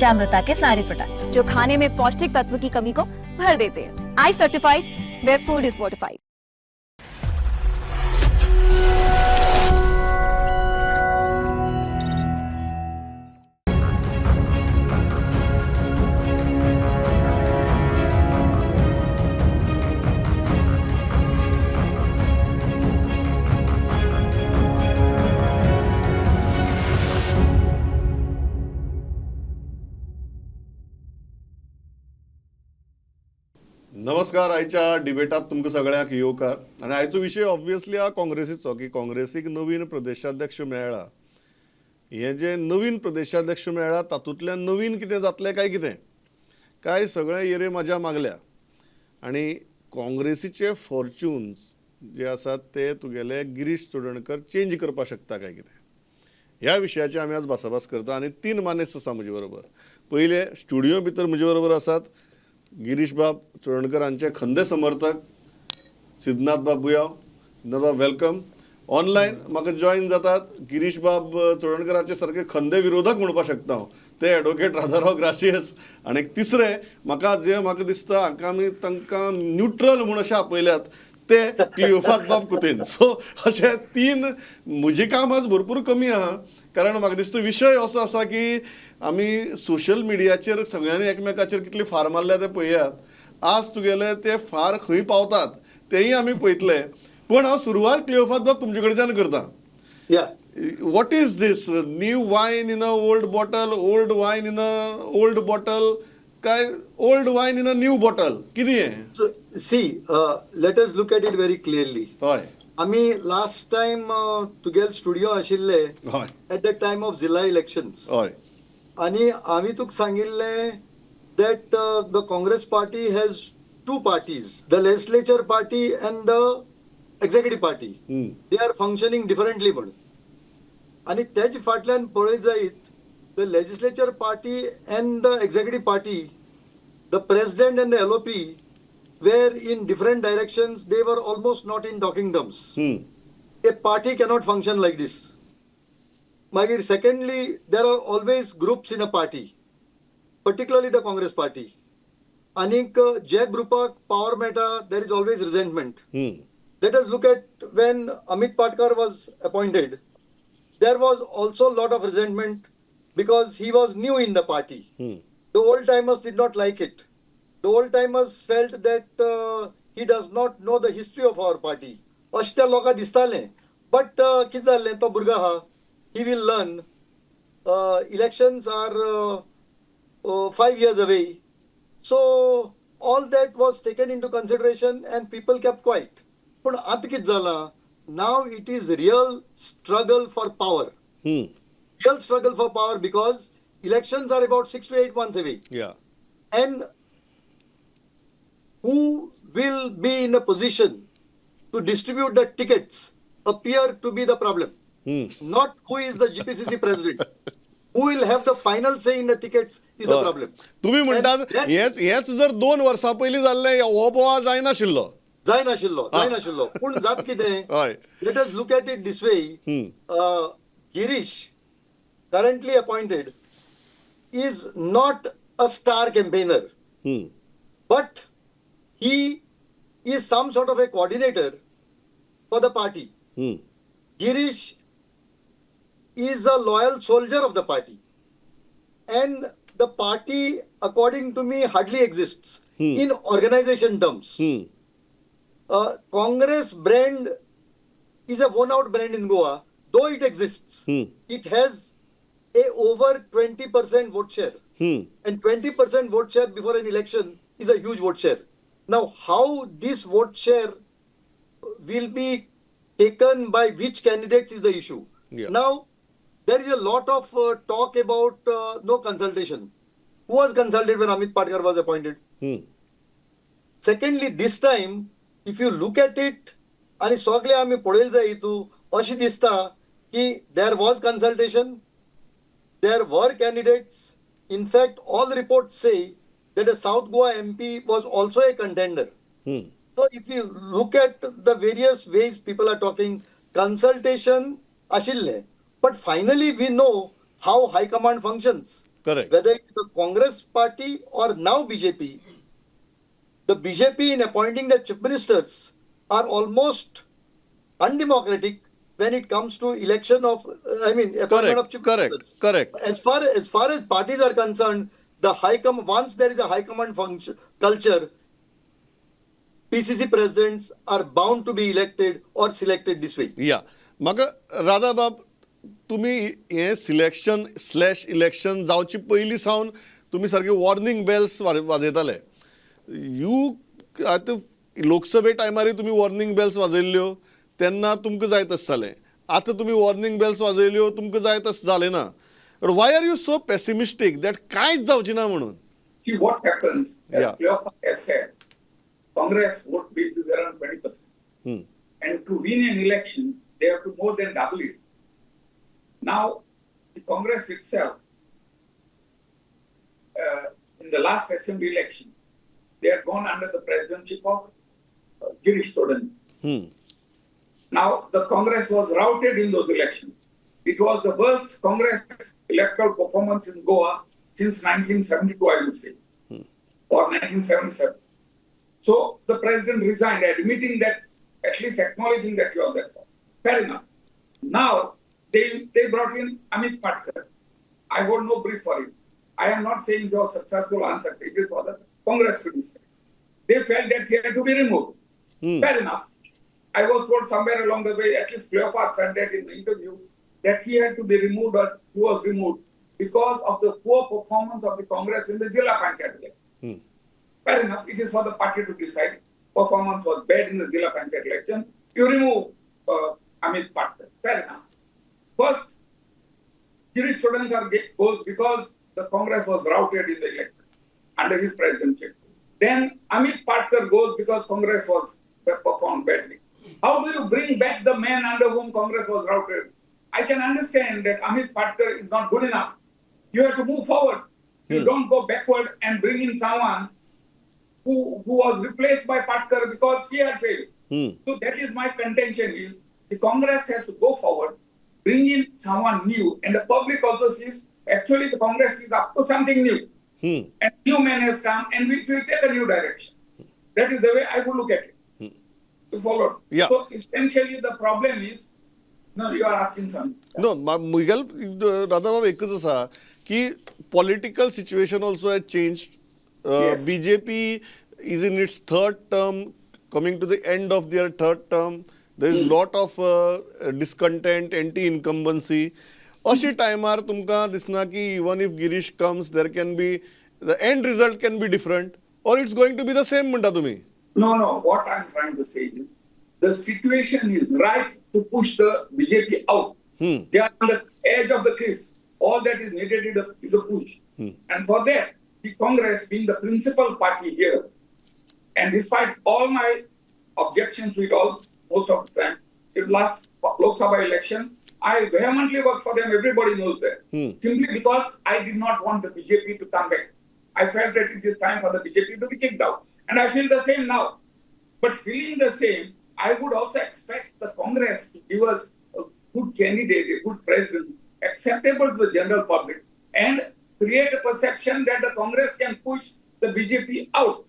पंचामृता K सारे products, जो खाने में पौष्टिक तत्व की कमी को भर देते हैं। I certified, where food is fortified. नमस्कार. आयच्या डिबेटात तुमकां सगळ्यांक येवकार. आनी आयचो विशय ऑब्वियसली हा काँग्रेसीचो, की काँग्रेसीक नवीन प्रदेशाध्यक्ष मेळ्ळा. हें जें नवीन प्रदेशाध्यक्ष मेळ्ळा तातूंतल्यान नवीन कितें जातलें काय कितें काय सगळें येरे मजा मागल्या. आनी काँग्रेसीचे फॉर्च्युन्स जे आसात ते तुगेले गिरीश चोडणकर चेंज करपाक शकता काय कितें, ह्या विशयाचे आमी आज भासाभास करता. आनी तीन मानेस्त आसा म्हजे बरोबर. पयले स्टुडियो भितर म्हजे बरोबर आसात गिरीश बाब चोडणकर हांचे खंदे समर्थक सिद्धनाथ बाब बुयाव. सिद्धनाथ बाब welcome. Online म्हाका जॉयन जातात गिरीश बाब चोडणकराचे सारके खंदे विरोधक म्हणपाक शकता हांव, ते एडवोकेट राधाराव ग्रासियस. आनी तिसरे म्हाका जे म्हाका दिसता हाका आमी तांकां न्युट्रल म्हूण अशें आपयल्यात ते क्लियोफात बाब कुतेन. सो अशे तीन म्हजें काम आज भरपूर कमी आहा, कारण म्हाका दिसता विशय असो आसा की आमी सोशल मिडियाचेर सगळ्यांनी एकमेकाचेर कितली फार मारल्या ते पळयात. आज तुगेले ते फार खंय पावतात तेंय आमी पळयतले. पूण हांव सुरवात क्लियोफात बाब तुमचे कडच्यान करता. What is this new wine in a old bottle, old wine in a old bottle, काय old wine in a new bottle, कितें हें? See, let us look at it very clearly. हय. आमी लास्ट टायम तुगेल स्टुडियो आशिल्ले हय at the time of जिल्हा elections. हय. आनी आमी तुका सांगिल्लें that the Congress party has two parties, the legislature party and the executive party. They are functioning differently म्हणून. आनी तेजे फाटल्यान पळयत जायत the legislature party and the executive party, the president and the LOP were in different directions. They were almost not in talking terms. A party cannot function like this. मागीर secondly, there are always groups in a party, particularly the Congress party. आनीक जे ग्रुपाक power मेळटा there is always resentment. Let us look at when Amit Patkar was appointed. There was also a lot of resentment because he was new in the party. The old timers did not like it. The old timers felt that he does not know the history of our party. अशें त्या लोकांक दिसतालें. But कितें जाल्लें, तो भुरगो आहा, he will learn. Elections are 5 years away. So all that was taken into consideration and people kept quiet. पूण आतां कितें जालां, now it is real struggle for power. Real struggle for power because elections are about 6 to 8 months away. या. And who will be in a position to distribute the tickets appear to be the problem. Not who is the GPCC president. Who will have the final say in the tickets is the problem. तुम्ही म्हणटात And that- हेच हेच जर 2 वर्सां पयलीं जाल्लें हो बोवाळ जायनाशिल्लो. जायनाशिल्लो, जायनाशिल्लो. पूण जात कितें, हय. Let us look at it this way. Girish, currently appointed, is not a star campaigner, but he is some sort of a coordinator for the party. Girish is a loyal soldier of the party. And the party, according to me, hardly exists in organization terms. Congress brand is a worn out brand in Goa, though it exists. It has a over 20% vote share. And 20% vote share before an election is a huge vote share. Now, how this vote share will be taken by which candidates is the issue. Now, there is a lot of talk about no consultation. Who was consulted when Amit Patkar was appointed? Secondly, this time, if you look at it, आनी सगळे आमी पळयले जाय हितू अशें दिसता की there was consultation, there were candidates. In fact, all reports say that a South Goa MP was also a contender. So if you look at the various ways people are talking, consultation आशिल्लें, but finally we know how high command functions. Correct. Whether it's the Congress party or now BJP, the BJP in appointing the chief ministers are almost undemocratic when it comes to election of, I mean, appointment of correct chief correct ministers. Correct As far as parties are concerned, the high com once there is a high command function culture, PCC presidents are bound to be elected or selected this way. या, म्हाका राधाबाब, तुमी हें selection slash election जावचे पयलीं सावन तुमी सारके warning bells वाजयताले. You आतां लोकसभे टायमारय तुमी वॉर्निंग बेल्स वाजयल्ल्यो, तेन्ना तुमकां जाय तशें जालें. आतां तुमी वॉर्निंग बेल्स वाजयल्यो, तुमकां जाय तशें जालें ना. Why are you so pessimistic that कांयच जावचें ना म्हणून? See what happens, as Cleopas has said, Congress vote base is around 20%. And to win an election, they have to more than double it. Now, the Congress itself, in the last assembly election, they had gone under the presidency of Girish Chodan. Now, the Congress was routed in those elections. It was the worst Congress electoral performance in Goa since 1972, I would say, or 1977. So the president resigned, admitting that, at least acknowledging that he was at fault. Fair enough. Now, they brought in Amit Patkar. I hold no brief for him. I am not saying he was successful or unsuccessful. It is for the Congress to decide. They felt that he had to be removed. Fair enough. I was told somewhere along the way, at least Cleopas said that in the interview, that he had to be removed or he was removed because of the poor performance of the Congress in the Zilla Panchayat election. Fair enough. It is for the party to decide. Performance was bad in the Zilla Panchayat election. You remove Amit Patkar. Fair enough. First, Girish Chodankar goes because the Congress was routed in the election under his presidency. Then Amit Patkar goes because Congress was performed badly. How do you bring back the man under whom Congress was routed? I can understand that Amit Patkar is not good enough. You have to move forward. You don't go backward and bring in someone who was replaced by Patkar because he had failed. So that is my contention is the Congress has to go forward, bring in someone new, and the public also sees actually the Congress is up to something new. And new man has come and we will take a new direction. That is the way I would look at it. To follow. Yeah. So essentially the problem is, no, you are asking something. No, म्हगेल राधाबाब एकच आसा की political situation also has change. BJP is in its third term, coming to the end of their third term. There is lot of discontent, anti incumbency. अशी टायमार तुमकां दिसना की even if Girish comes, there can be, the end result can be different, or it's going to be the same म्हणटा तुमी? No. What I'm trying to say is the situation is right to push the BJP out. They are on the edge of the cliff. All that is needed is a push. And for that, the Congress being the principal party here, and despite all my objections to it all, most of the time, in last Lok Sabha election, I vehemently worked for them. Everybody knows that. Simply because I did not want the BJP to come back. I felt that it is time for the BJP to be kicked out. And I feel the same now. But feeling the same, I would also expect the Congress to give us a good candidate, a good president, acceptable to the general public, and create a perception that the Congress can push the BJP out.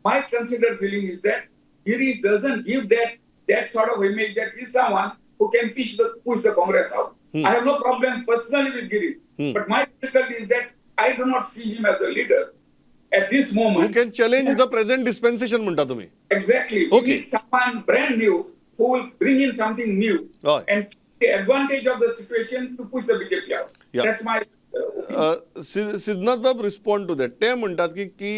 My considered feeling is that Girish doesn't give that sort of image that he's someone who can push the Congress out. I have no problem personally with Girish, but my difficulty is that I do not see him as a leader at this moment. Who can challenge the present dispensation म्हणटा तुमी? Exactly. We need someone brand new who will bring in something new and take the advantage of the situation to push the BJP out. That's my Siddhnath Bab, respond to that. ते म्हणटात की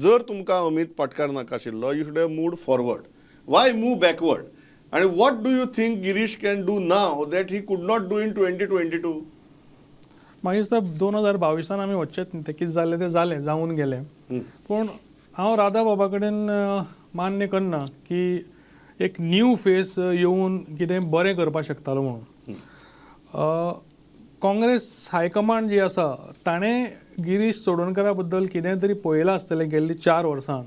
जर तुमकां अमीत पाटकार नाका आशिल्लो, you should have moved forward. Why move backward? आनी what do you think Girish can do now that he could not do in 2022? म्हाका दिसता 2022 आमी वचचेच न्ही. तें कितें जालें तें जालें, जावन गेलें. पूण हांव राधा बाबा कडेन मान्य करना की एक न्यू फेस येवन कितें बरें करपाक शकतालो म्हणून. काँग्रेस हायकमांड जी आसा, ताणें गिरीश चोडणकरा बद्दल कितें तरी पळयलां आसतलें गेल्ली 4 वर्सां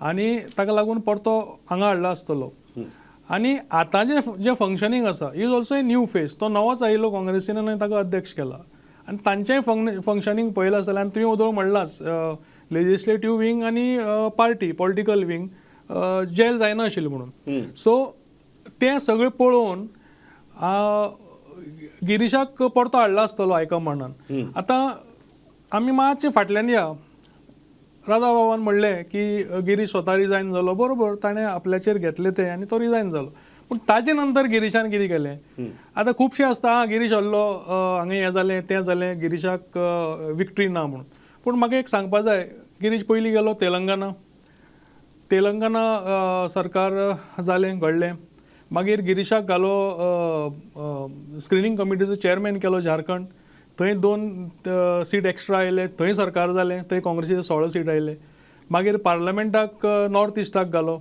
आनी ताका लागून परतो हांगा हाडला आसतलो. आनी आतांचें जें फंक्शनींग आसा, is also a new face. तो नवोच आयिल्लो काँग्रेसीन आनी ताका अध्यक्ष केला. आनी तांचेंय फंक्शनींग पळयलां जाल्यार, आनी तुवें ओदोळ म्हणलांच, लेजिस्लेटीव विंग आनी पार्टी पॉलिटिकल विंग जेल जायना आशिल्लें म्हणून. सो तें सगळें पळोवन गिरीशाक परतो हाडला आसतलो हायकमांडान. आतां आमी मातशें फाटल्यान या. राधा बाबान म्हणलें की गिरीश स्वता रिजायन जालो, बरोबर, ताणें आपल्याचेर घेतलें तें आनी तो रिजायन जालो. पूण ताजे नंतर गिरीशान कितें केलें? आतां खुबशें आसता, आं गिरीश हरलो, हांगा हें जालें तें जालें, गिरीशाक विक्ट्री ना म्हणून. पूण म्हाका एक सांगपा जाय, गिरीश पयलीं गेलो तेलंगना, तेलंगना सरकार जालें घडलें. मागीर गिरीशाक घालो स्क्रिनींग कमिटीचो चॅरमॅन केलो झारखंड, थंय 2 सीट एक्स्ट्रा आयले, थंय सरकार जालें, थंय काँग्रेसीचे 16 सीट आयले. मागीर पार्लमेंटाक नॉर्थ इस्टाक घालो,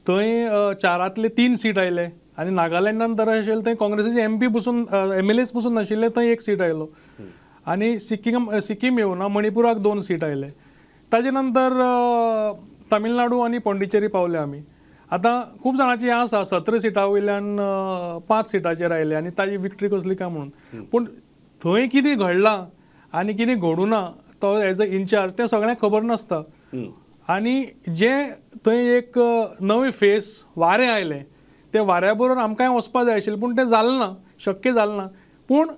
थंय 4 3 सीट आयले. आनी नागालँडान तर आशिल्लें थंय काँग्रेसीचे एमपी पसून, एमएलएस पसून नाशिल्ले, थंय एक सीट आयलो. आनी सिक्कीम सिक्कीम येवना, मणिपुराक 2 सीट आयले. ताजे नंतर तामिळनाडू आनी पॉंडिचेरी पावले आमी. आतां खूब जाणांची हें आसा, 17 सिटां वयल्यान 5 सिटाचेर आयले आनी ताजी विक्ट्री कसली काय म्हणून. पूण थंय कितें घडलां आनी कितें घडूना तो एज अ इनचार्ज तें सगळ्यांक खबर नासता. आनी जें थंय एक नवें फेस वारें आयलें, तें वाऱ्या बरोबर आमकांय वचपा जाय आशिल्लें, पूण तें जालें ना, शक्य जालें ना. पूण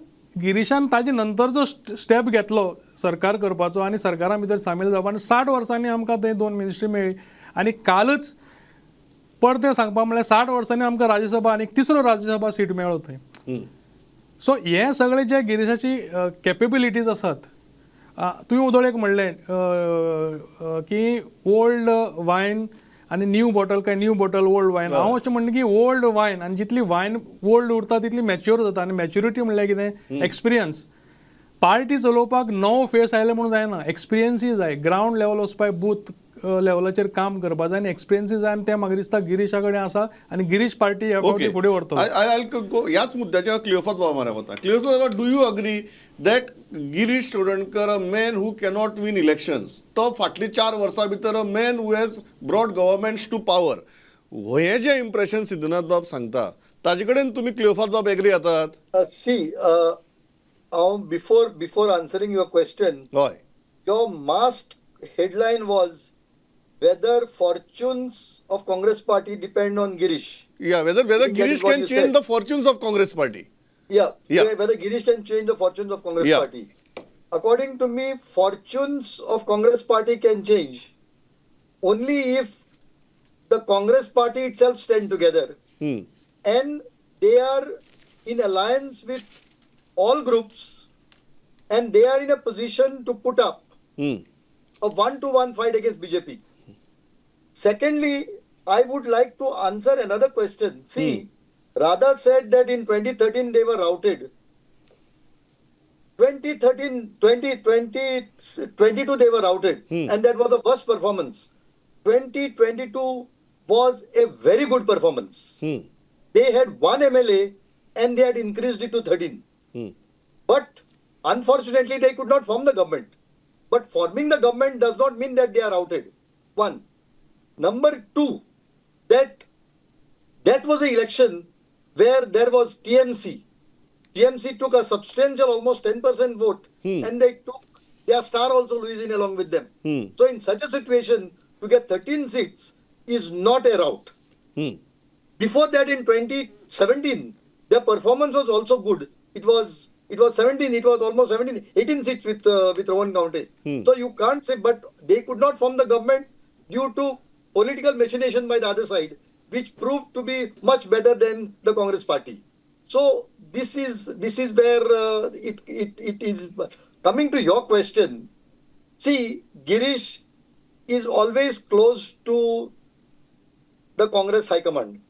गिरीशान ताजे नंतर जो स्टेप घेतलो सरकार करपाचो आनी सरकारा भितर सामील जावपा, आनी 60 वर्सांनी आमकां थंय 2 मिनिस्ट्री मेळ्ळी. आनी कालच परतें सांगपा म्हणल्यार 60 वर्सांनी आमकां राज्यसभा आनी तिसरो राज्यसभा सीट मेळ्ळो थंय. सो हे सगळे जे गिरीशाची कॅपेबिलिटीज आसात, तुवें ओदोळ एक म्हणलें की ओल्ड वायन आनी न्यू बॉटल काय न्यू बॉटल ओल्ड वायन. हांव अशें म्हणटा की ओल्ड वायन आनी जितली वायन ओल्ड उरता तितली मॅच्युअर जाता. आनी मॅच्युरिटी म्हणल्यार कितें? एक्सपिरियन्स. पार्टी चलोवपाक नवो फेस आयले म्हणून जायना, एक्सपिरियन्सूय जाय. ग्रावंड लेवल वचपाक, बूथ लेवलाचेर काम करपा जाय आनी एक्सपिरियन्सूय जाय. आनी तें म्हाका दिसता गिरीशा कडेन आसा आनी गिरीश पार्टी ह्या फावटी फुडें व्हरतलो. I ह्याच मुद्द्याचेर क्लियोफात बाबा म्हऱ्यान वता. क्लियोफात बाबा, do you agree that Girish Chodankar, a man who cannot win elections, तो फाटली 4 वर्सां भितर a man who has brought governments to power, हें जें इम्प्रेशन सिद्धनाथ बाब सांगता ताजे कडेन तुमी क्लियोफात बाब एग्री जातात? सी, हांव before answering your question, your mast headline was whether fortunes of Congress party depend on Girish. Yeah, whether I think that Girish is what can you change said. the fortunes of Congress party. Yeah, whether Girish can change the fortunes of Congress party. According to me, fortunes of Congress party can change only if the Congress party itself stand together and they are in alliance with all groups and they are in a position to put up a one-to-one fight against BJP. Secondly, I would like to answer another question. See, Radha said that in 2013 they were routed. 2013, 2020, 22 they were routed, and that was the worst performance. 2022 was a very good performance. They had one MLA and they had increased it to 13. But unfortunately, they could not form the government. But forming the government does not mean that they are outed. One. Number two, that was an election where there was TMC. TMC took a substantial, almost 10% vote, and they took their star also, Luizinho, along with them. So in such a situation, to get 13 seats is not a rout. Before that, in 2017, their performance was also good. It was 17. It was almost 17, 18 seats with Rohan Khaunte. So you can't say, but they could not form the government due to political machination by the other side, which proved to be much better than the Congress party. So this is where it is. Coming to your question, see, Girish is always close to the Congress High Command.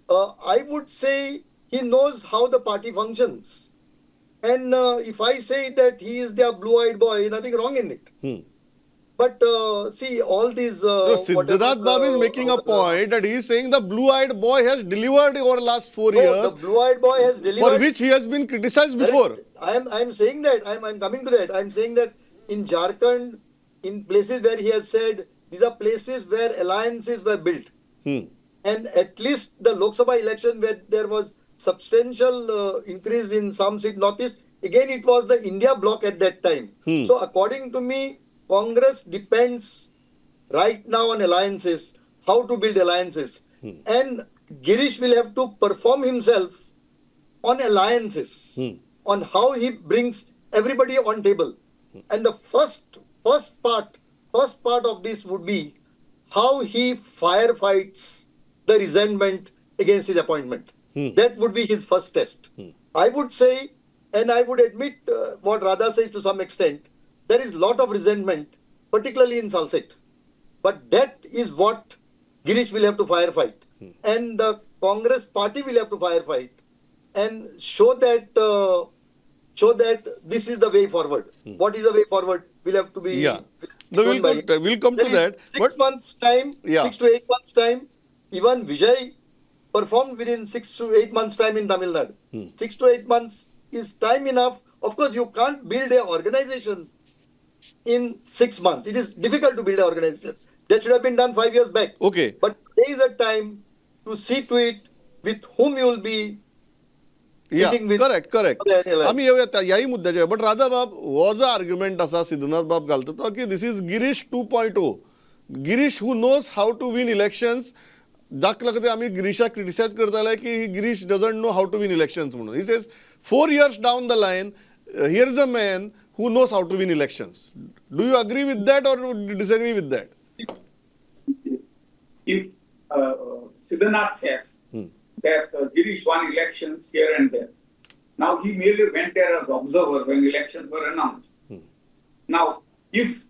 I would say he knows how the party functions. And if I say that he is their blue-eyed boy, nothing wrong in it. But see, all these. No, Siddhanath Bab is making a point that he is saying the blue-eyed boy has delivered over last 4 No, years, the blue-eyed boy has delivered. For which he has been criticized before. Correct. I am saying that. I am coming to that. I am saying that in Jharkhand, in places where he has said, these are places where alliances were built. And at least the Lok Sabha election where there was substantial increase in some seat northeast. Again, it was the India bloc at that time. So according to me, Congress depends right now on alliances, how to build alliances. And Girish will have to perform himself on alliances, on how he brings everybody on table. And the first part of this would be how he firefights the resentment against his appointment. That would be his first test. I would say, and I would admit what Radha says to some extent, there is lot of resentment, particularly in Salcete. But that is what Girish will have to firefight. And the Congress party will have to firefight and show that this is the way forward. What is the way forward will have to be No, we'll come to that. 6 months time, 6 to 8 months time. Even Vijay performed within 6 to 8 months time in Tamil Nadu. 6 to 8 months is time enough. Of course, you can't build an organization in 6 months. It is difficult to build an organization. That should have been done 5 years back. Okay. But there is a time to see to it with whom you will be sitting with. Correct. आमी येवया ह्याही मुद्द्याचेर. But Radha बाब, हो जो argument आसा सिद्धनाथ बाब घालता तो की this is Girish 2.0. Girish who knows how to win elections. जाका लागून आमी गिरीशाक क्रिटिसायज करताले की Girish doesn't know how to win elections म्हणून. He says 4 years down the line here is a man who knows how to win elections. Do you agree with that or disagree with that? If Siddhanath says that Girish won elections here and there. Now he merely went there as observer when elections were announced. Now, if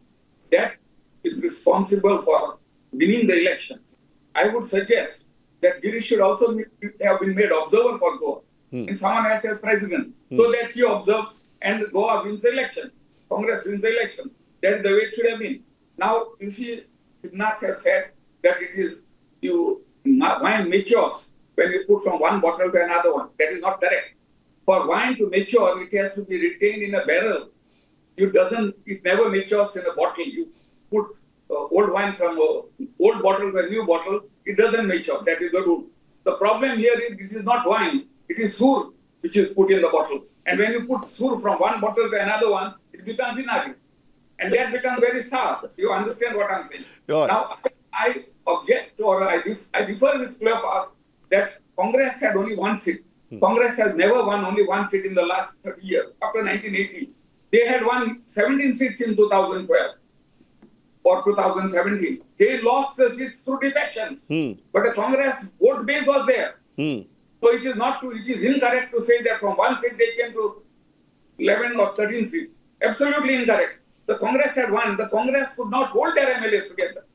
that is responsible for winning the election, I would suggest that Girish should also have been made observer for Goa and someone else as president, so that he observes and Goa wins the election. Congress wins the election. That's the way it should have been. Now, you see, Siddhanath has said that it is wine matures when you put from one bottle to another one. That is not correct. For wine to mature, it has to be retained in a barrel. It never matures in a bottle. You put old wine from an old bottle to a new bottle, it doesn't mature. That is the rule. The problem here is this is not wine. It is sur which is put in the bottle. And when you put sur from one bottle to another one, it becomes vinagre. And that becomes very sour. You understand what I'm saying? Yeah. Now, I object or I differ with Cleophas that Congress had only one seat. Congress has never won only one seat in the last 30 years. After 1980, they had won 17 seats in 2012 or 2017. They lost the seats through defections. But the Congress vote base was there. So it is it is incorrect to say that from one seat they came to 11 or 13 seats. Absolutely incorrect. The Congress had won. The Congress could not hold their MLAs together.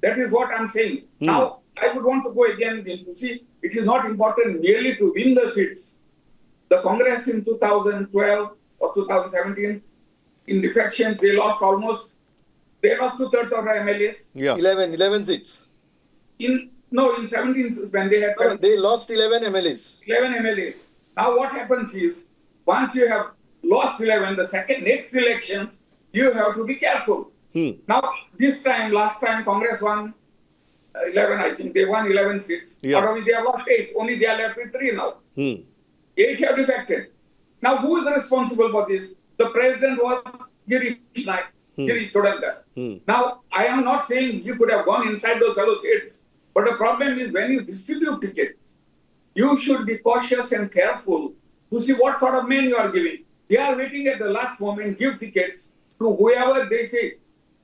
That is what I'm saying. Now, I would want to go again to see, it is not important merely to win the seats. The Congress in 2012 or 2017, in defections, they lost 2/3 of our MLAs. Yeah. 11 seats. In 17, when they had... No, they lost 11 MLAs. 11 MLAs. Now what happens is, once you have lost 11, the next election, you have to be careful. Now, this time, last time, Congress won 11, I think. They won 11 seats. Yeah. Out of which they have lost 8. Only they are left with 3 now. 8 have defected. Now, who is responsible for this? The president was Girish Naik, Girish Chodankar. Now, I am not saying he could have gone inside those fellows' heads. But the problem is when you distribute tickets, you should be cautious and careful to see what sort of men you are giving. They are waiting at the last moment, give tickets to whoever they say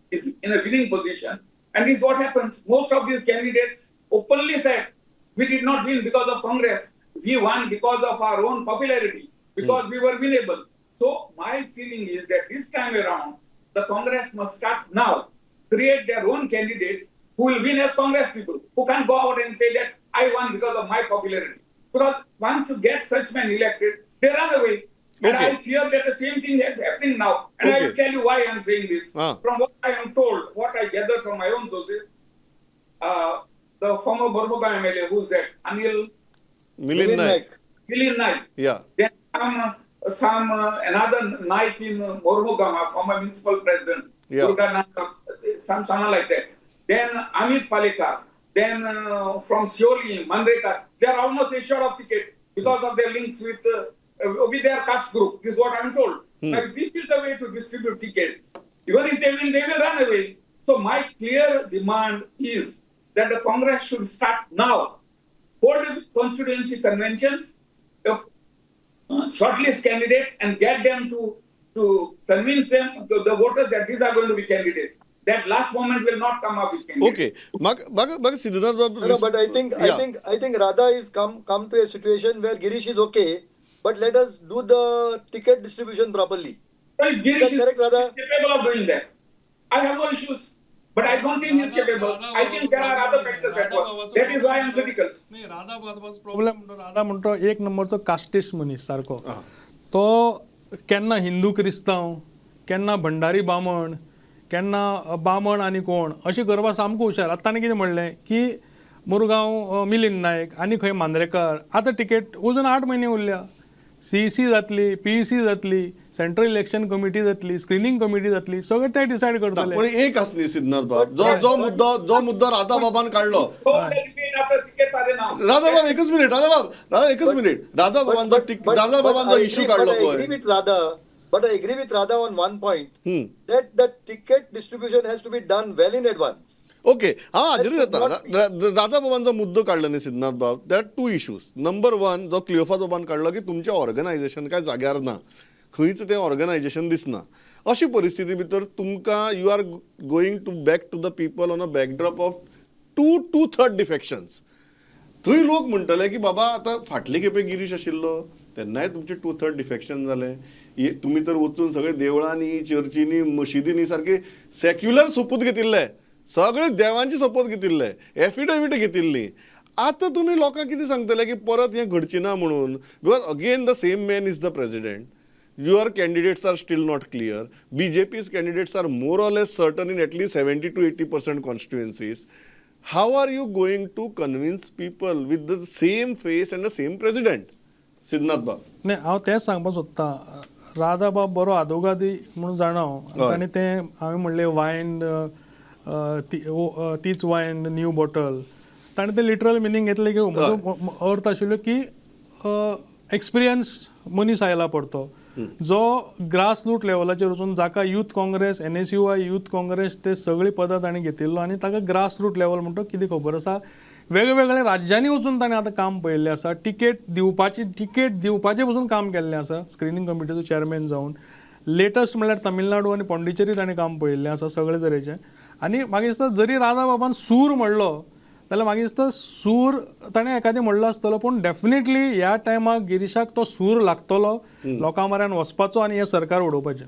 is in a winning position. And this is what happens. Most of these candidates openly said, we did not win because of Congress. We won because of our own popularity, because we were winnable. So my feeling is that this time around, the Congress must start now, create their own candidates who will win as Congress people, who can't go out and say that I won because of my popularity. Because once you get such men elected, they run away. And I fear that the same thing is happening now. And I will tell you why I am saying this. From what I am told, what I gather from my own sources, the former Mormugao MLA, who's that? Anil Milind Naik. Milind Naik. Yeah. Then some another Naik in Mormugao, former municipal president. Yeah. Durga Naik, someone like that. Then Amit Palekar. Then from Sioli, Mandrekar. They are almost assured of ticket because of their links with with their caste group. This is what I am told. Now, this is the way to distribute tickets. Even if they win, they will run away. So my clear demand is that the Congress should start now. Hold constituency conventions, shortlist candidates and get them to convince them, the voters, that these are going to be candidates. That last moment will not come up with candidates. Okay, म्हाका सिद्धनाथ बाब, No, but I think Radha is come to a situation where Girish is okay, but let us do the ticket distribution properly. Well, Girish Is that correct, Radha? Is capable of doing that. I have no issues. But I don't think he is capable. I think there are other factors at work. That is why I am critical. नाही, Radha बाबाचो problem म्हणतो, राधा म्हणतो एक नंबरचो casteist मनीस सारको. तो केन्ना हिंदू क्रिस्तांव, केन्ना भंडारी बामण, केन्ना बामण आनी कोण अशें करपा सामको हुशार. आतां ताणें कितें म्हणलें की मुरगांव मिलिंद नायक आनी खंय मांद्रेकार. आतां टिकेट अजून 8 म्हयने उरल्या. सीईसी जातली, पीईसी जातली, सेंट्रल इलेक्शन कमिटी जातली, स्क्रिनींग कमिटी जातली, सगळें ते डिसायड करतले. पण एक आस न्ही सिद्धनाथ बाब, जो जो मुद्दो जो मुद्दो राधा बाबान काडलो. Don't repeat after tickets are announced. Radha बाब, एकच मिनिट, राधा बाब, राधा, एकच मिनिट. राधा बाबान जो राधा बाबान जो इश्यू काडलो I agree पळय. with Radha, but I agree with Radha on one point, that the ticket distribution has to be done well in advance. Okay, हांव हाजेरूच That should येता. not be. Radha बाबान जो मुद्दो काडलो न्ही सिद्धनाथ बाब, there are two issues. Number one, जो क्लियोफास बाबान काडलो की तुमचें ऑर्गनायझेशन काय जाग्यार ना, खंयच तें ऑर्गनायझेशन दिसना. अशी परिस्थिती भितर तुमकां you are going to back to the people on a backdrop of two third defections. थंय लोक म्हणटले की बाबा, आतां फाटले खेपे गिरीश आशिल्लो तेन्नाय तुमचे टू थर्ड डिफेक्शन जालें. हे तुमी तर वचून सगळे देवळांनी, चर्चींनी, मशिदींनी सारके सेक्युलर सोपूत घेतिल्ले, सगळे देवांची सोपूत घेतिल्ले, एफिडेवीट घेतिल्ली. आतां तुमी लोकांक कितें सांगतले की परत हें घडचें ना म्हणून? Because again the same man is the president. Your candidates are still not clear. BJP's candidates are more or less certain in at least 70 to 80% constituencies. How are you going to convince people with the same face and the same president? Siddhnath Bab. नाही, हांव तेंच सांगपाक सोदतां. राधा बाब बरो आदोगादी म्हणून जाणा हांव. हय. आनी तें हांवें म्हणलें वायन तीच वायन न्यू बॉटल, ताणें तें लिटरल मिनींग घेतलें की म्हजो अर्थ आशिल्लो की एक्सपिरियन्स मनीस आयला परतो, जो ग्रास रूट लेवलाचेर वचून, जाका youth Congress, NSUI, youth Congress ते सगळीं पदां ताणें घेतिल्लो आनी ताका ग्रास रूट लेवल म्हणटा कितें खबर आसा. वेगवेगळ्या राज्यांनी वचून ताणें आतां काम पळयल्लें आसा. टिकेट दिवपाचें पसून काम केल्लें आसा स्क्रिनींग कमिटीचो चॅरमॅन जावन. लेटस्ट म्हणल्यार तमिळनाडू आनी पॉंडिचेरी ताणें काम पळयल्लें आसा सगळे तरेचें. आनी म्हाका दिसता जरी राधा बाबान सूर म्हणलो जाल्यार म्हाका दिसता सूर ताणें एकादें म्हणलो आसतलो, पूण डेफिनेटली ह्या टायमाक गिरीशाक तो सूर लागतलो लोकां म्हऱ्यान वचपाचो आनी हें सरकार उडोवपाचें.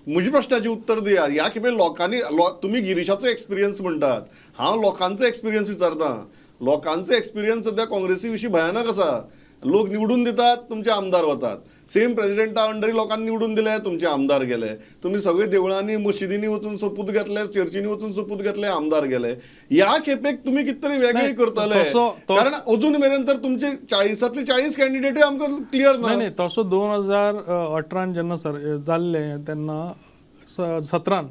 म्हज्या प्रश्नाचें उत्तर दिया. ह्या खेपे लोकांनी तुमी गिरीशाचो एक्सपिरियन्स म्हणटात, हांव लोकांचो एक्सपिरियन्स विचारतां. लोकांचो एक्सपिरियन्स सद्या काँग्रेसी विशीं भयानक आसा. लोक निवडून दितात, तुमचे आमदार वतात. सेम प्रेसिडेंटा अंडरी लोकांनी निवडून दिले, तुमचे आमदार गेले. तुमी सगळे देवळांनी, मशिदींनी वचून सोपूत घेतले, चर्चींनी वचून सोपूत घेतले, आमदार गेले. ह्या खेपेक तुमी कितें तरी वेगळें नाही, करतले, कारण अजून मेरेन तर तुमचे 40तांतले 40 कॅन्डिडेटूय आमकां क्लियर ना. नाही नाही तसो 2018न जेन्ना सर जाल्लें तेन्ना, 17न,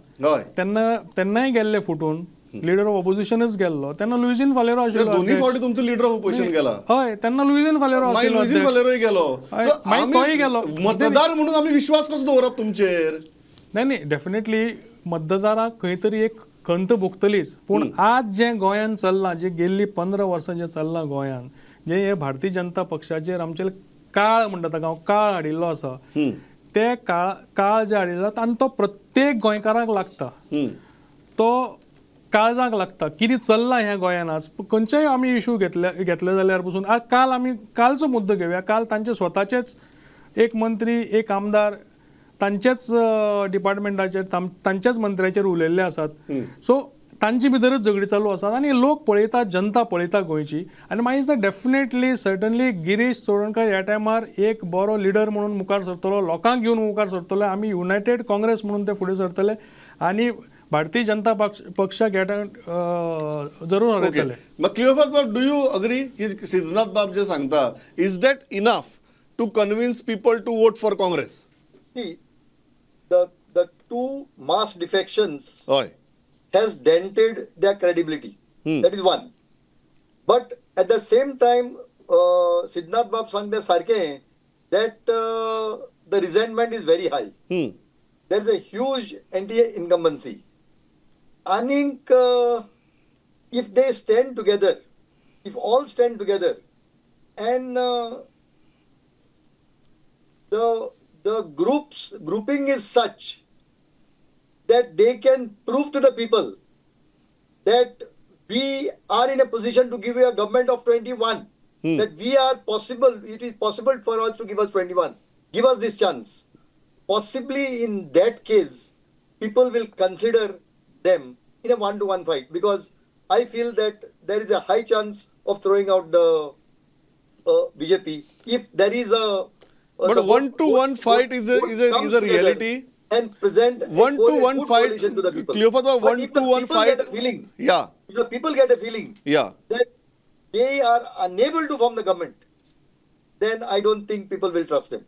तेन्ना तेन्नाय गेल्ले फुटून. लिडर ऑफ ऑपोजिशनच गेल्लो तेन्ना, लुईझीन फालेरो आशिल्लो दोन्ही अध्यक्ष. फावटी तुमचो लिडर ऑफ ऑपोजिशन गेला. हय, तेन्ना लुईझीन फालेरो मागीर आशिल्लो लुईझीन अध्यक्ष. फालेरोय गेलो. हय, So मागीर आमी तोय गेलो. मतदार म्हणून आमी विश्वास कसो दवरप तुमचेर? नाही नाही, डेफिनेटली मतदाराक खंय तरी एक खंत भोगतलीच. पूण आज जें गोंयान चल्लां, जे गेल्ली 15 वर्सां जें चल्लां गोंयान, जें हे भारतीय जनता पक्षाचेर आमचे काळ म्हणटा ताका हांव, काळ हाडिल्लो आसा, ते काळ काळ जे हाडिल्लो आनी तो प्रत्येक गोंयकाराक लागता, तो काळजाक लागता कितें चल्लां ह्या गोंयान आज. खंयचेय आमी इशू घेतले घेतले जाल्यार पसून आज काल आमी कालचो मुद्दो घेवया. काल तांचे स्वताचेच एक मंत्री, एक आमदार तांच्याच डिपार्टमेंटाचेर, तांच्याच मंत्र्याचेर उलयल्ले आसात. सो तांचे भितरच झगडी चालू आसात आनी लोक पळयता, जनता पळयता गोंयची. आनी मागीर दिसता डेफिनेटली, सर्टनली गिरीश चोडणकर ह्या टायमार एक बरो लिडर म्हणून मुखार सरतलो, लोकांक घेवन मुखार सरतलो. आमी युनायटेड काँग्रेस म्हणून ते फुडें सरतले आनी भारतीय जनता पक्षाक ह्या टायम जरूर हरयतले. मग क्लिओफास बाब, do you agree की सिद्धनाथ बाब जे सांगता, is that enough to convince people to vote for Congress? See, the two mass defections has dented their credibility. That is one. But at the same time, Siddhnath बाब सांगते सारखे that the resentment is very high. There is a huge anti incumbency. आनीक if they stand together, if all stand together and the grouping is such that they can prove to the people that we are in a position to give you a government of 21, that we are possible, it is possible for us to give us 21, give us this chance. Possibly in that case, people will consider them in a 1-to-1 fight, because I feel that there is a high chance of throwing out the BJP if there is a But the one to one fight is a vote is a comes is a together reality. And present a One to one good fight, coalition to the people. Cleophas, But one if the to one people fight. get a feeling, if the people get a feeling that they are unable to form the government, then I don't think people will trust them.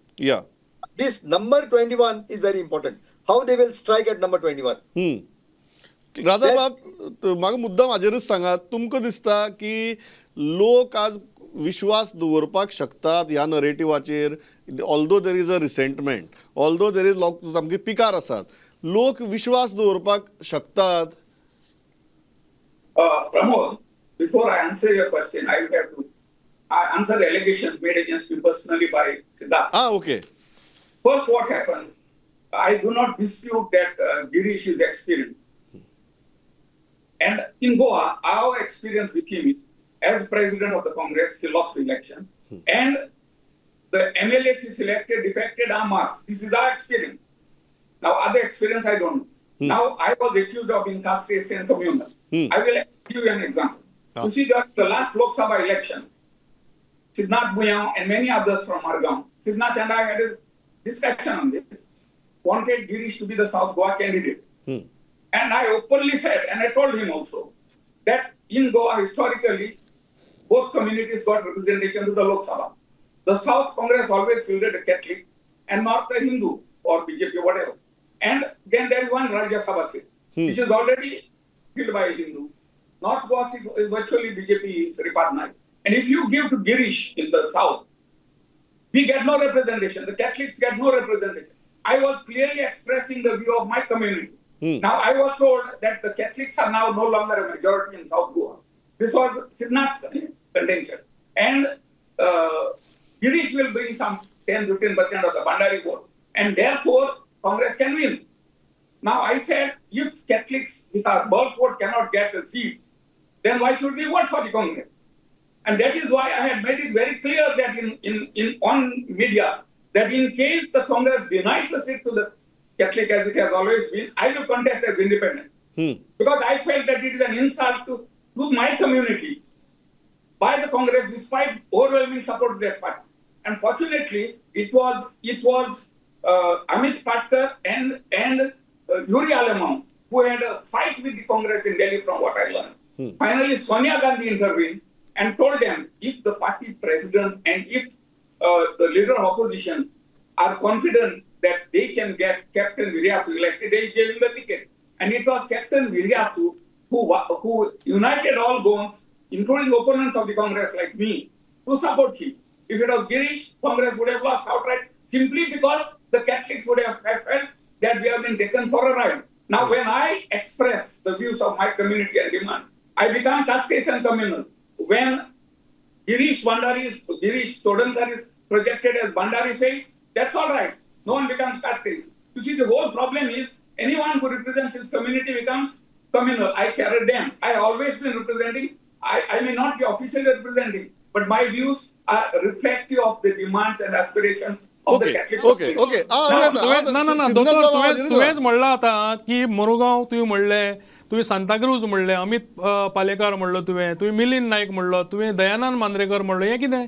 This number 21 is very important. How they will strike at number 21. Radha बाब, म्हाका मुद्दाम हाजेरूच सांगात, तुमकां दिसता की लोक आज विश्वास दवरपाक शकतात ह्या नरेटिवाचेर? Although there is a resentment, although there is लोक सामके पिकार आसात, लोक विश्वास दवरपाक शकतात? Pramod, before I answer your question, I will have to answer the allegations made against me personally by Siddharth. Ah okay. First, what happened? I do not dispute that Girish is experienced. And in Goa, our experience with him is, as president of the Congress, he lost the election. And the MLAs he selected defected en masse. This is our experience. Now, other experience, I don't know. Now, I was accused of being casteist and communal. I will give you an example. You see, during the last Lok Sabha election, Siddhnath Buyao and many others from Margao, Siddhnath and I had a discussion on this, wanted Girish to be the South Goa candidate. And I openly said, and I told him also, that in Goa, historically, both communities got representation to the Lok Sabha. The South Congress always fielded a Catholic and not a Hindu or BJP, whatever. And then there is one Rajya Sabha seat, which is already filled by a Hindu. North Goa seat is virtually BJP, Sripad Naik. And if you give to Girish in the South, we get no representation. The Catholics get no representation. I was clearly expressing the view of my community. Now, I was told that the Catholics are now no longer a majority in South Goa. This was Siddhnath's contention. And Girish will bring some 10-15% of the Bandari vote. And therefore, Congress can win. Now, I said, if Catholics with our bulk vote cannot get a seat, then why should we vote for the Congress? And that is why I had made it very clear that in on media, that in case the Congress denies the seat to the Catholic as it has always been, I will contest as independent. Because I felt that it is an insult to my community by the Congress, despite overwhelming support to that party. And fortunately, it was Amit Patkar and Yuri Alemao who had a fight with the Congress in Delhi, from what I learned. Finally, Sonia Gandhi intervened and told them, if the party president and if the leader of opposition are confident that they can get Captain Viriato elected, they gave him the ticket. And it was Captain Viriato who united all Goans, including opponents of the Congress like me, to support him. If it was Girish, Congress would have lost outright, simply because the Catholics would have felt that we have been taken for a ride. Now, when I express the views of my community and demand, I become casteist and communal. When Girish Chodankar is projected as Bandari face, that's all right. No one becomes casteist. You see, the whole problem is anyone who represents his community becomes communal. I carry them. I always been representing. I may not be officially representing, but my views are reflective of the demands and aspirations of the Catholic community. Okay. ना दोतोर, तुवेंच म्हणलां आतां की मुरगांव तुवें म्हणलें, तुवें सांताक्रूज म्हणलें, अमित पालेकार म्हणलो तुवें, तुवें मिलिंद नायक म्हणलो, तुवें दयानंद मांद्रेकर म्हणलो. हें कितें?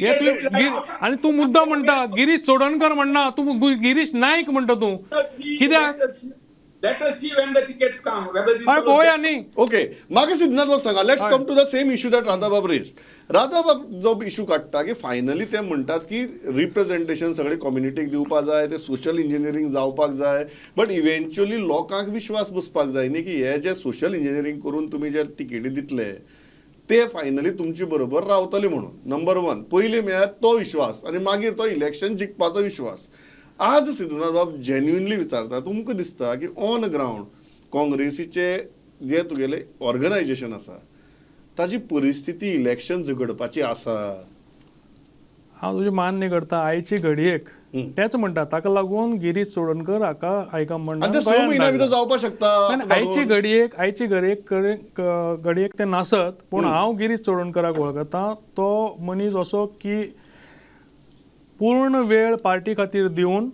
हे तुवें आनी तूं मुद्दा म्हणटा गिरीश चोडणकर म्हणना, तूं गिरीश नायक म्हणटा तूं कित्याक? Let us see when the tickets come. Whether this हय पळोवया न्ही. ओके, म्हाका सिद्धनाथ बाब सांगा, let's come to the same issue that Radhabab raised. Radhabab जो इशू काडटा की फायनली ते म्हणटात की रिप्रेझेंटेशन सगळे कम्युनिटीक दिवपाक जाय, ते सोशल इंजिनियरींग जावपाक जाय, बट इव्हेंच्युअली लोकांक विश्वास बसपाक जाय न्ही की हे जे सोशल इंजिनियरींग करून तुमी जे तिकेटी दितले ते फायनली तुमचे बरोबर रावतले म्हणून. नंबर वन पयलीं म्हळ्यार तो विश्वास आनी मागीर तो इलेक्शन जिखपाचो विश्वास. आज सिद्धनाथ बाब जेन्युइनली विचारता, तुमकां दिसता की ऑन ग्रावंड काँग्रेसीचे जे तुगेले ऑर्गनायजेशन आसा ताजी परिस्थिती इलेक्शन झगडपाची आसा? हांव तुजें मान्य करता. आयचे घडयेक तेच म्हणटा, ताका लागून गिरीश चोडणकर हाका हायकमांडान आनी ते 6 म्हयन्या भितर जावपाक शकता. आयचे घडयेक, आयचे घडयेक तें नासत, पूण हांव गिरीश चोडणकराक वळखता. तो मनीस असो की पूर्ण वेळ पार्टी खातीर दिवन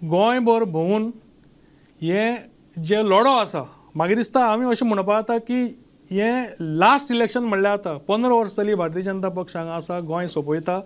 गोंयभर भोंवून हे जे लढो आसा, मागीर दिसता आमी अशें म्हणपाक जाता की हें लास्ट इलेक्शन म्हणल्यार आतां 15 वर्सां जालीं भारतीय जनता पक्ष हांगा आसा, गोंय सोंपयता.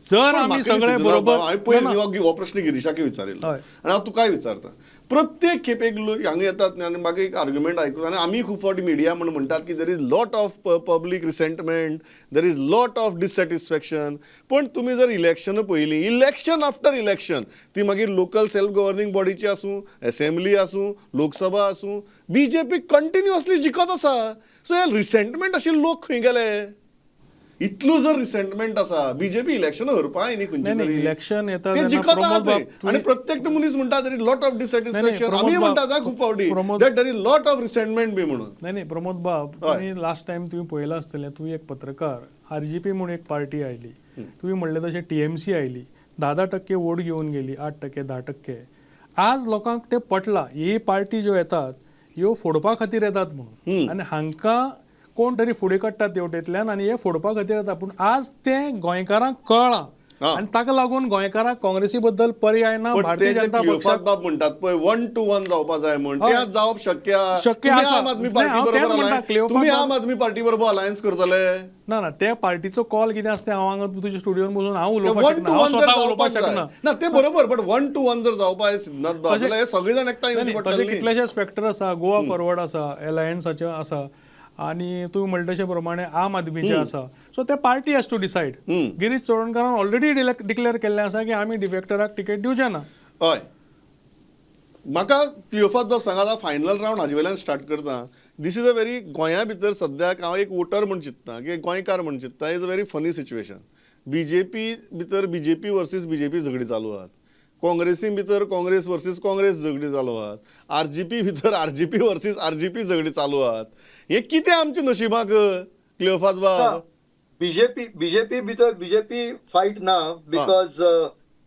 जर आमी सगळे बरोबर, हांवें पयलीं हो प्रश्न गिरीशाक विचारिल्लो आनी हांव तुकाय विचारता, प्रत्येक खेपेक लोक हांगा येतात आनी म्हाका एक आर्ग्युमेंट आयकून, आनी आमी खूब फावटी मिडिया म्हूण म्हणटात की there is lot of public resentment, there is lot of dissatisfaction. पण तुमी जर इलेक्शनां पळयलीं, इलेक्शन आफ्टर इलेक्शन, ती मागीर लोकल सेल्फ गवर्निंग बॉडीची आसूं, एसेंब्ली आसूं, लोकसभा आसूं, बीजेपी कंटिन्युअसली जिखत आसा. सो हे रिसेंटमेंट आशिल्ले लोक खंय गेले? इतलो जर रिसेंटमेंट आसा, बीजेपी इलेक्शन हरपा न्ही खंयची तरी, इलेक्शन येता ते जिखत आहा. आनी प्रत्येक मनीस म्हणटा there is lot of dissatisfaction. आमी म्हणटात खूब फावटी that there is lot of resentment बी म्हणून. नाही नाही प्रमोद बाब, तुम्ही लास्ट टायम तुम्ही पळयलां आसतलें, तूं एक पत्रकार, आरजीपी म्हणून एक पार्टी आयली, तुवें म्हणलें तशें टीएमसी आयली, 10-10% वोट घेवन गेली, 8% 10%. आज लोकांक तें पटलां, ही पार्टी ज्यो येतात ह्यो फोडपा खातीर येतात म्हणून, आनी हांकां कोण तरी फुडें काडटात तेवटेंतल्यान आनी हे फोडपा खातीर येता. पूण आज तें गोंयकारांक कळ्ळां आनी ताका लागून गोंयकारांक काँग्रेसी बद्दल पर्याय ना. भारतीय जनता पक्षाक बाब म्हणटात पळय 1 to 1 जावपा जाय म्हण, ते जावप शक्य शक्य आसा. आम आदमी पार्टी बरोबर, तुमी आम आदमी पार्टी बरोबर अलायन्स करतले ना? ना, ते पार्टीचो कॉल कितें आसता तें हांव हांगा तुज्या स्टुडियोन बसून हांव उलोवपाक शकना, हांव स्वता उलोवपाक शकना. ना ते बरोबर, बट 1 to 1 जर जावपा सिद्धनाथ बाब जाल्यार हे सगळे जाण एकठांय येवचे पडटले. तशे कितलेशेच फॅक्टर आसा, गोवा फॉरवर्ड आसा, एलायन्साचे आसा, आनी तुवें म्हणटा तशे प्रमाणे आम आदमीचे आसा. सो ते party has to decide. Girish चोडणकारान ऑलरेडी डिक्लेअर केल्लें आसा की आमी डिफेक्टराक तिकेट दिवचे ना. हय, म्हाका क्लियोफात बाब सांगात, फायनल रावंड हाजे वयल्यान स्टार्ट करता. This is a very, गोंया भितर सद्याक हांव एक वोटर म्हूण चिंत्ता, की गोंयकार म्हूण चिंत्ता, is a very funny situation. BJP भितर बीजेपी वर्सीस बीजेपी झगडी चालू आहात, काँग्रेसी भितर काँग्रेस वर्सीस काँग्रेस झगडी चालू आहात, आरजीपी भितर आरजीपी वर्सीस आरजीपी झगडी चालू आहात. हे कितें आमच्या नशिबाक क्लियोफात बाब? बीजेपी भितर बीजेपी फायट ना, because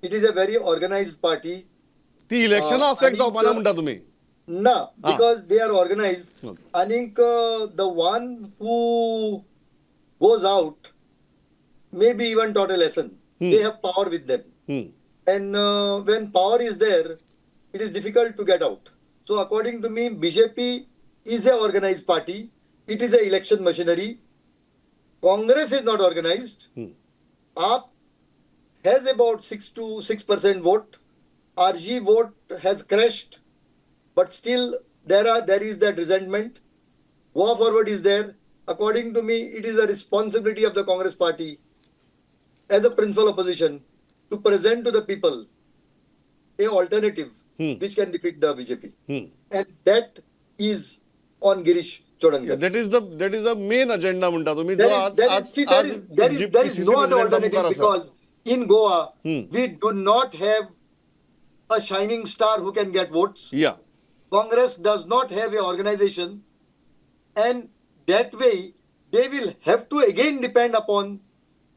it is a very organised party. ती इलेक्शनां अफेक्ट जावपा ना म्हणटा तुमी? ना, because they are organised. आनीक the one who goes out may be even taught a lesson. They have power with them. And when power is there, it is difficult to get out. So according to me, BJP is a organized party. It is a election machinery. Congress is not organized. AAP has about 6 to 6% vote. RG vote has crashed, but still there is that resentment. Goa Forward is there. According to me, it is a responsibility of the Congress party as a principal opposition to present to the people a alternative which can defeat the BJP. And that is on Girish Chodankar. That is the main agenda म्हणटा तुम्ही. There is no other alternative, because in Goa we do not have a shining star who can get votes. Yeah. Congress does not have a organization, and that way they will have to again depend upon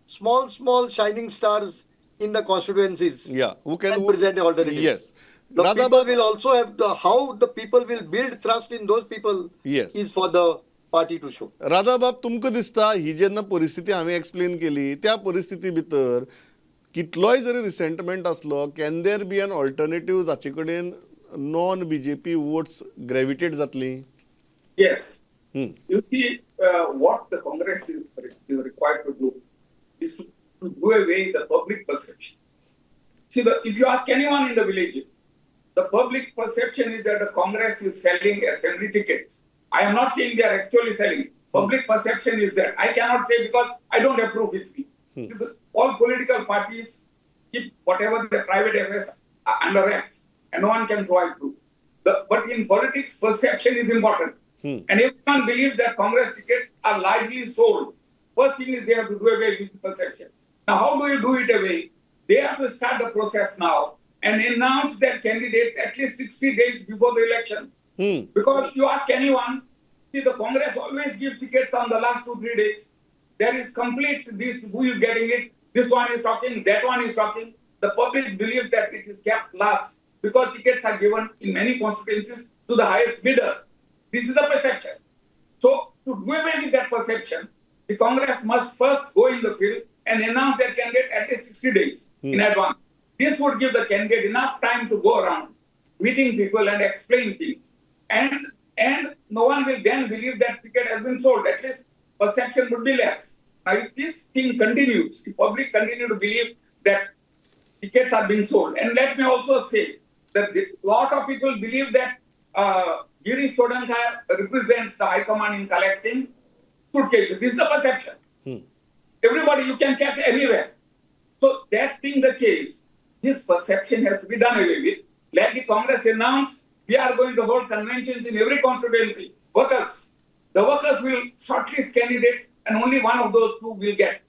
small shining stars in the constituencies. Yeah, who can and present an alternative. Yes. The people will also have how the people will build trust in those people. Yes. Is for the party to show. Radha बाब, तुमकां दिसता ही जेन्ना परिस्थिती हांवें explain केली त्या परिस्थिती भितर कितलोय जरी रिसेंटमेंट आसलो, can there be an alternative जाचे कडेन नॉन बीजेपी वोट्स ग्रेविटेट जातली? Yes. You see, what the Congress is required to do is to do away the public perception. See, if you ask anyone in the villages, the public perception is that the Congress is selling assembly tickets. I am not saying they are actually selling. Public perception is that. I cannot say because I don't approve with me. See, all political parties keep whatever their private affairs under wraps, and no one can provide proof. But in politics, perception is important. And everyone believes that Congress tickets are largely sold. First thing is they have to do away with the perception. Now, how do you do it away? They have to start the process now and announce their candidate at least 60 days before the election. Because you ask anyone, see, the Congress always gives tickets on the last 2-3 days. There is complete this, who is getting it, this one is talking, that one is talking. The public believes that it is kept last because tickets are given in many constituencies to the highest bidder. This is the perception. So to do away with that perception, the Congress must first go in the field and announce their candidate at least 60 days in advance. This would give the candidate enough time to go around meeting people and explain things. And no one will then believe that ticket has been sold. At least perception would be less. Now, if this thing continues, the public continue to believe that tickets are being sold. And let me also say that a lot of people believe that Girish Chodankar represents the High Command in collecting suitcases. This is the perception. Everybody, you can check anywhere. So that being the case, this perception has to be done away with. Let the Congress announce we are going to hold conventions in every constituency. Workers. The workers will shortlist candidate and only one of those two will get.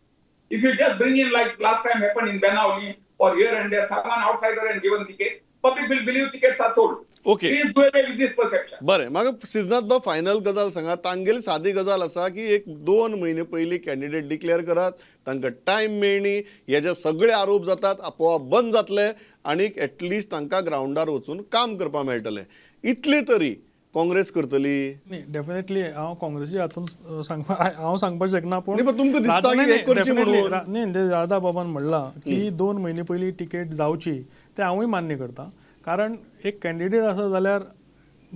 If you just bring in, like last time happened in Benaulim or here and there, someone outsider and given ticket, public will believe tickets are sold. Okay. Please do away with this perception. बरें, म्हाका सिद्धनाथ बाब final गजाल सांगा. तांगेली सादी गजाल आसा की एक 2 म्हयने पयलीं कॅन्डिडेट डिक्लेअर करात, तांकां टायम मेळणी, हेजे सगळे आरोप जातात आपोआप बंद जातले आनी एटलिस्ट तांकां ग्रावंडार वचून काम करपाक मेळटलें. इतलें तरी काँग्रेस करतली? न्ही, डेफिनेटली हांव काँग्रेसी हातून सांगपा हांव सांगपाक शकना, पूण न्ही, पण तुमकां दिसता की हें करची म्हणून? न्ही, राधा बाबान म्हणलां की 2 म्हयने पयलीं तिकेट जावची, तें हांवूय मान्य करता. कारण एक कॅन्डिडेट आसा जाल्यार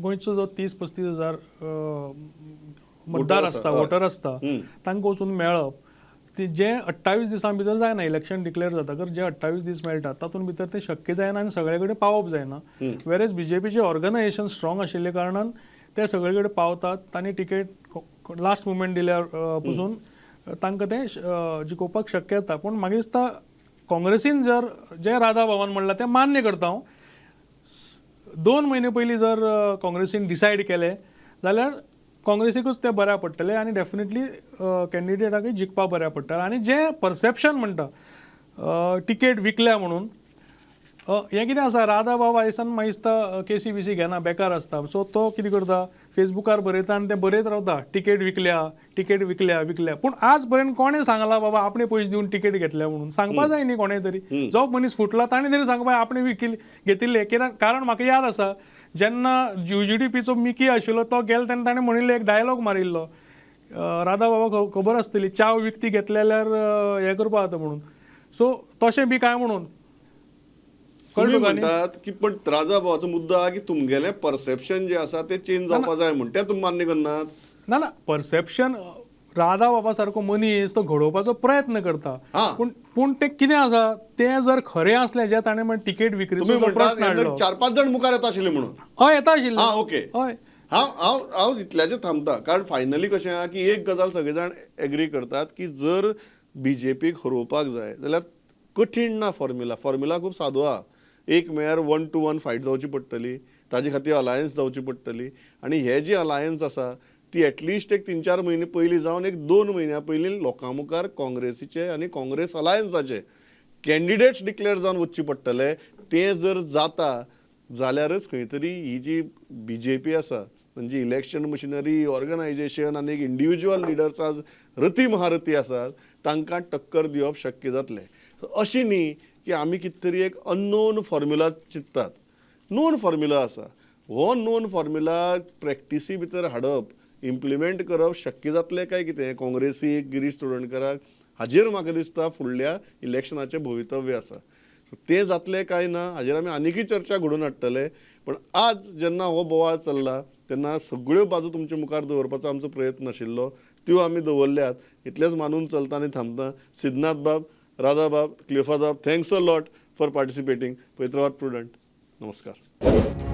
गोंयचो जो 30-35 हजार मतदार आसता, वोटर आसता, तांकां वचून मेळप ती जे 28 दिसां भितर जायना. इलेक्शन डिक्लेअर जातकर जे 28 दीस मेळटा तातूंत भितर तें शक्य जायना आनी सगळे कडेन पावप जायना. वेरेज बीजेपीचें ऑर्गनायझेशन स्ट्रॉंग आशिल्ले कारणान ते सगळे कडेन पावतात आनी तिकेट लास्ट मुमेंट दिल्यार पसून तांकां तें जिखोवपाक शक्य जाता. पूण म्हाका दिसता काँग्रेसीन जर जें राधा बाबान म्हणलां तें मान्य करता हांव, 2 म्हयने पयलीं जर काँग्रेसीन डिसायड केलें जाल्यार काँग्रेसीकूच तें बऱ्याक पडटलें आनी डेफिनेटली कॅन्डिडेटाकूय जिखपाक बऱ्याक पडटलें. आनी जें परसेप्शन म्हणटा तिकेट विकल्या म्हणून, हें कितें आसा, राधा बाबा आयसान म्हाका दिसता केसी बिसी घेना, बेकार आसता. सो तो कितें करता, फेसबुकार बरयता आनी तें बरयत रावता तिकेट विकल्या, तिकेट विकल्या, विकल्या. पूण आज पर्यंत कोणें सांगलां बाबा आपणे पयशे दिवन तिकेट घेतल्या म्हणून? सांगपा जाय न्ही कोणें तरी. जो मनीस फुटला ताणें तरी सांगपा आपणें विकिल्ली घेतिल्ले. कित्याक, कारण म्हाका याद आसा जेन्ना UGDPचो मिकी आशिल्लो तो गेलो तेन्ना ताणें म्हणिल्लें, एक डायलॉग मारिल्लो, राधा बाबा खबर आसतली, च्याव विकती घेतले जाल्यार हें करपा जाता म्हणून. सो तशें बी काय म्हणून तुमी कळ्ळें तुका न्ही? म्हणटात की पण राजा भावाचो मुद्दो आहा की तुमगेलें परसेप्शन जें आसा तें चेंज जावपा जाय म्हूण, तें तुमी मान्य करनात? ना ना, परसेप्शन राधा बाबा सारको मनीस तो घडोवपाचो प्रयत्न करता, पूण पूण तें कितें आसा, तें जर खरें आसलें जें ताणें म्हण तिकेट विक्रीचो तुमी जो म्हणटात प्रस्न हाडलो, 4-5 जाण मुखार येता आशिल्ले म्हणून. हय, येता आशिल्लें. आं, ओके. हय. हांव हांव हांव इतल्याचेर थांबता, कारण फायनली कशें आहा की एक गजाल सगळे जाण एग्री करतात की जर बीजेपीक हरोवपाक जाय जाल्यार कठीण ना फॉर्म्युला, फॉर्म्युला खूब सादो आहा. एक म्हळ्यार 1 to 1 fight जावची पडटली, ताजे खातीर अलायन्स जावची पडटली आनी हे जी अलायन्स आसा ती एटलिस्ट एक 3-4 म्हयने पयलीं जावन एक 2 म्हयन्या पयलीं लोकां मुखार काँग्रेसीचे आनी काँग्रेस अलायन्साचे कॅन्डिडेट्स डिक्लेअर जावन वचचे पडटले. तें जर जाता जाल्यारच खंय तरी ही जी बीजेपी आसा म्हणजे इलेक्शन मशिनरी, ऑर्गनायझेशन आनी एक इंडिविज्युअल लिडर्स आज रथी महारथी आसात तांकां टक्कर दिवप शक्य जातलें. अशी न्ही की आमी कितें तरी एक अननोन फॉर्म्युला चिंततात. नोन फॉर्म्युला आसा, हो नोन फॉर्म्युला प्रॅक्टिसी भितर हाडप, इम्प्लिमेंट करप शक्य जातलें काय कितें काँग्रेसीक, गिरीश चोडणकराक, हाजेर म्हाका दिसता फुडल्या इलेक्शनाचें भवितव्य आसा. सो तें जातलें काय ना हाजेर आमी आनीकय चर्चा घडोवन हाडटले. पण आज जेन्ना हो बोवाळ चल्ला तेन्ना सगळ्यो बाजू तुमच्या मुखार दवरपाचो आमचो प्रयत्न आशिल्लो, त्यो आमी दवरल्यात. इतलेंच मानून चलता आनी थांबता. सिद्धनाथ बाब, राधा बाब, क्लियोफास बाब, thanks a lot for participating. पळयत रावात प्रुडंट. नमस्कार.